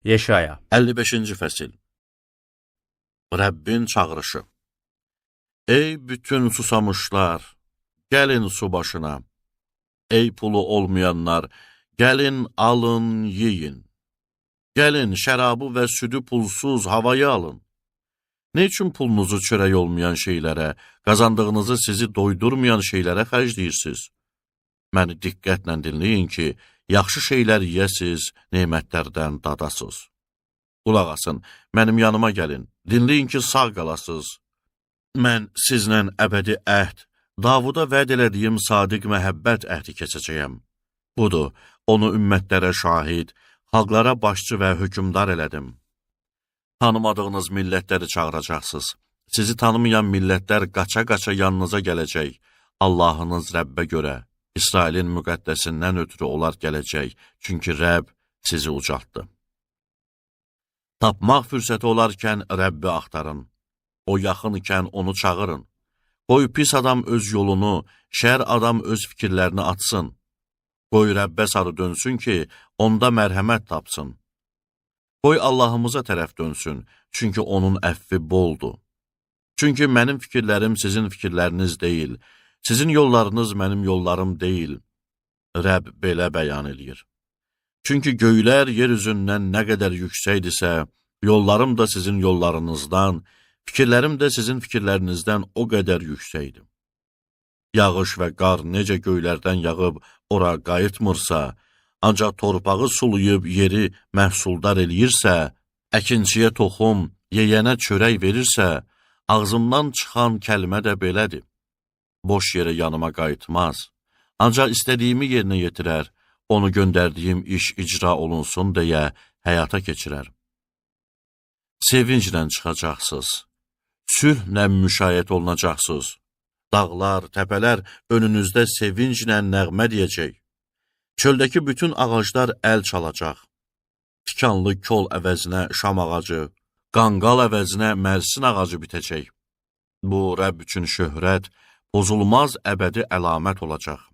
Yeşaya 55-ci fəsil. Rəbbin çağırışı. Ey bütün susamışlar, gəlin su başına. Ey pulu olmayanlar, gəlin alın, yeyin. Gəlin şərabı və südü pulsuz havaya alın. Nə üçün pulunuzu çörək olmayan şeylərə, qazandığınızı sizi doydurmayan şeylərə xərcləyirsiniz? Məni diqqətlə dinləyin ki, yaxşı şeylər yeyəsiz, nemətlərdən dadasız. Qulaq asın, mənim yanıma gəlin, dinləyin ki, sağ qalasız. Mən sizlə əbədi əhd, Davuda vəd elədiyim sadiq məhəbbət əhdi keçəcəyəm. Budur, onu ümmətlərə şahid, xalqlara başçı və hökmdar elədim. Tanımadığınız millətləri çağıracaqsınız. Sizi tanımayan millətlər qaça-qaça yanınıza gələcək. Allahınız Rəbbə görə, İsrailin müqəddəsindən ötürü onlar gələcək, çünki Rəbb sizi ucaltdı. Tapmaq fürsəti olarkən Rəbbi axtarın. O yaxın ikən onu çağırın. Qoy pis adam öz yolunu, şər adam öz fikirlərini atsın. Qoy Rəbbə sarı dönsün ki, onda mərhəmət tapsın. Qoy Allahımıza tərəf dönsün, çünki onun əfvi boldur. Çünki mənim fikirlərim sizin fikirləriniz deyil, sizin yollarınız mənim yollarım deyil. Rəbb belə bəyan eləyir. Çünki göylər yer üzündən nə qədər yüksəkdirsə, yollarım da sizin yollarınızdan, fikirlərim də sizin fikirlərinizdən o qədər yüksəkdir. Yağış və qar necə göylərdən yağıb ora qayıtmırsa, ancaq torpağı sulayıb yeri məhsuldar eləyirsə, əkinçiyə toxum, yeyənə çörək verirsə, ağzımdan çıxan kəlmə də belədir. Boş yerə yanıma qayıtmaz. Ancaq istədiyimi yerinə yetirər, onu göndərdiyim iş icra olunsun deyə həyata keçirər. Sevinclə çıxacaqsınız, sülhlə müşayiət olunacaqsınız. Dağlar, təpələr önünüzdə sevinclə nəğmə deyəcək. Çöldəki bütün ağaclar əl çalacaq. Tikanlı kol əvəzinə şam ağacı, qanqal əvəzinə mərsin ağacı bitəcək. Bu, Rəbb üçün şöhrət, pozulmaz əbədi əlamət olacaq.